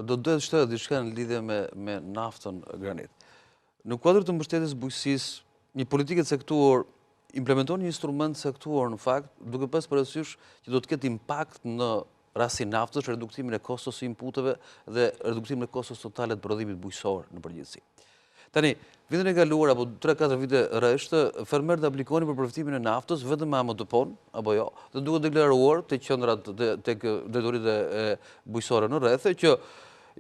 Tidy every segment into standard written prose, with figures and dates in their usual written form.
Po do të doja të shtoja diçka në lidhje me me naftën Granit. Në kuadër të mbështetjes bujqësisë, një politikë e caktuar implementon një instrument të caktuar në fakt, duke pas parasysh që do të ketë impakt në rastin e naftës, reduktimin e kostos së inputeve dhe reduktimin e kostos totale të prodhimit bujqësor në përgjithësi. Tani, vitin e kaluar apo 3-4 vite rresht, fermerët aplikonin për përfitimin e naftës vetëm me AMTP-në, apo jo, dhe duke deklaruar te qendrat tek drejtoritë bujqësore në rrethe që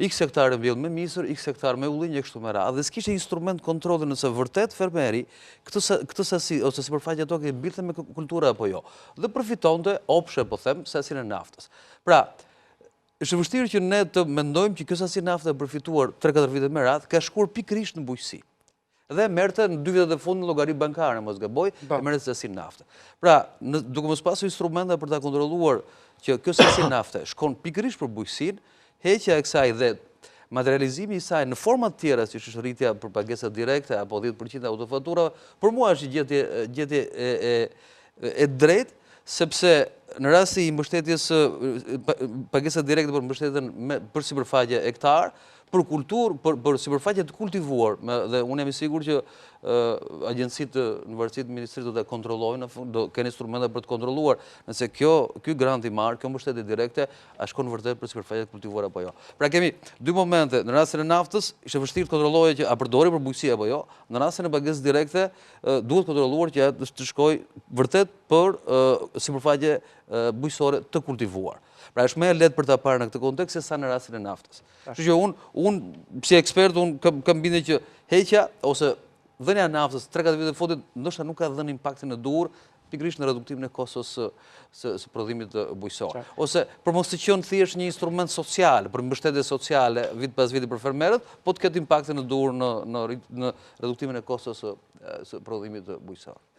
X hektar e mbjell me misër, X hektar me ullinj e kështu me radhë. Dhe s'kishte instrument kontrolli nëse vërtet fermeri këtë këtë sasi ose sipërfaqe toke e mbillte me kultura apo jo. Dhe përfitonte opshe po them sasinë e naftës. Pra, është e vështirë që ne të mendojmë që kjo sasi nafte e përfituar 3-4 vite me radhë ka shkuar pikërisht në bujqësi. Dhe merrte në dy vitet e fundit në llogari bankare, mos gaboj, e merrte sasi nafte. Pra, në, duke mos pasur instrumenta për ta kontrolluar që kjo sasi nafte shkon pikërisht për bujqësinë, heqja e kësaj dhe materializimi i saj në forma të tjera, siç është rritja për pagesa direkte apo 10% e autofaturave, për mua është një gjetje gjetje e e e drejtë, sepse në rastin e mbështetjes së pagesa direkte për mbështetjen me për sipërfaqe hektar, për kulturë, për për sipërfaqe të kultivuar, me, dhe unë jam i sigurt që agjencitë në varësi të ministrisë do të kontrollojnë, do kenë instrumente për të kontrolluar nëse kjo ky grant i marrë, kjo mbështetje direkte, a shkon vërtet për sipërfaqe të kultivuar apo jo. Pra kemi dy momente, në rastin e naftës ishte vështirë të kontrolloje që a përdorej për bujqësi apo jo, në rastin e pagesës direkte duhet kontrolluar që të shkojë vërtet për sipërfaqe bujqësore të kultivuar. Pra është më e lehtë për ta parë në këtë kontekst se sa në rastin e naftës. Kështu që unë unë si ekspert unë kam kam bindje që heqja ose dhënia e naftës 3-4 vitet e fundit ndoshta nuk ka dhënë impaktin e duhur pikërisht në reduktimin e kostos së së, së prodhimit bujqësor. Ose për mos të qenë thjesht një instrument social, për mbështetje sociale vit pas viti për fermerët, po të ketë impaktin e duhur në në në reduktimin e kostos së së prodhimit bujqësor.